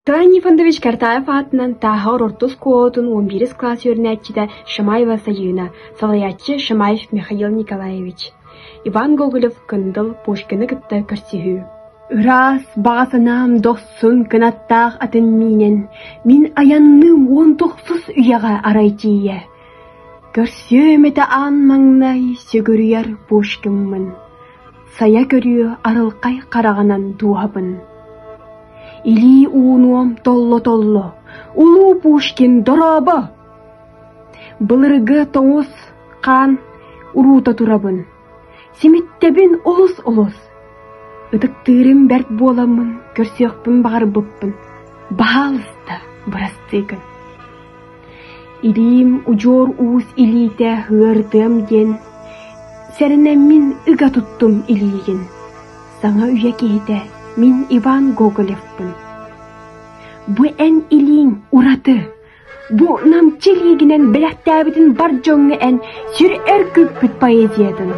Николай Нифонтович Картаев аатынан Тааһаҕар орто оскуолатын уон биирис кылаас үөрэнээччитэ Шамаева Сайыына, салайааччы Шамаев Михаил Николаевич, Иван Гоголев-Кындыл Пушкины кытта көрсүһүү. Ыраас баҕа санаам дохсун кынаттаах атын миинэн, мин айанныым уон тохсус үйэҕэ арай тиийэ. Көрсүөм этэ аан маҥнай сүгүрүйэр Пушкиммын, сайа көрүө арылхай хараҕынан дууһабын. Илии уунуом толло-толло, улуу Пушкин дорообо! Былыргы тоҥус хаан уруута турабын, симиттэбин олус-олус. Ытыктыырым бэрт буоламмын көрсүөхпүн баҕарбыппын, баһаалыста, бырастыы гын. Илиим удьуор уус илиитэ ыардыам диэн, сэрэнэммин ыга туттум илиигин. Саҥа үйэ киһитэ мин Иван Гоголевпын. Бу эн илииҥ ураты, бу намчы илиигинэн бэлэхтээбитин бар дьоҥҥо эн сүр өр күүппүт поэзиятын.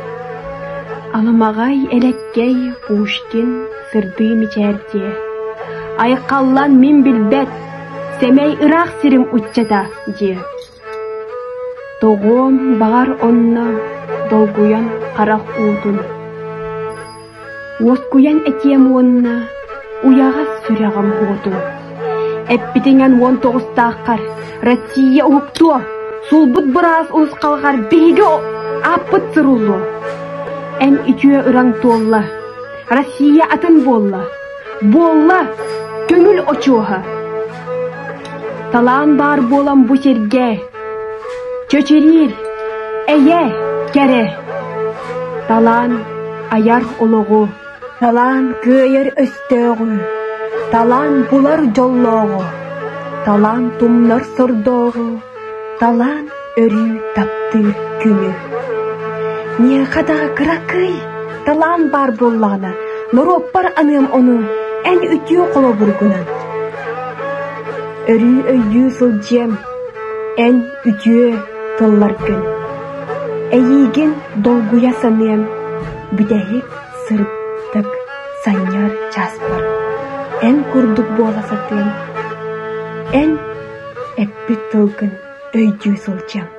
Аламаҕай элэккэй Пушкин сырдыы мичээрдиэ. Айхаллан мин билбэт, сэмэй ыраах сирим ыччата диэ. Тоҕуом баҕар онно долгуйан харах уутун, Уоскуйан этиэм уонна уйаҕас сүрэҕим уотун. Эппитиҥэн уон тоҕустааххар Россия уһуктуо, сулбут быраас урусхалҕар биһиги ааппыт суруллуо. Эн үтүө ыраҥ туолла, Россия атын буолла, буолла көҥүл очуоһа. Талаан баар буолан бу сиргэ чөчүрүүр, эйэ, кэрэ. Талаан айар олоҕу, талаан кыайар өстөөҕү, талаан булар дьоллооҕу, талаан тумнар сордооҕу, талаан өрүү таптыыр күнү. Миэхэ да кыракый талаан баар буоллаҕына, норуоппар аныам ону эн үтүө холобургунан. Өрүү өйдүү сылдьыам эн үтүө тылларгын. Эйиигин долгуйа саныам бүтэһик сырдык санньыар чааспар. Эн курдук буола сатыам, эн эппит тылгын өйдүү сылдьыам.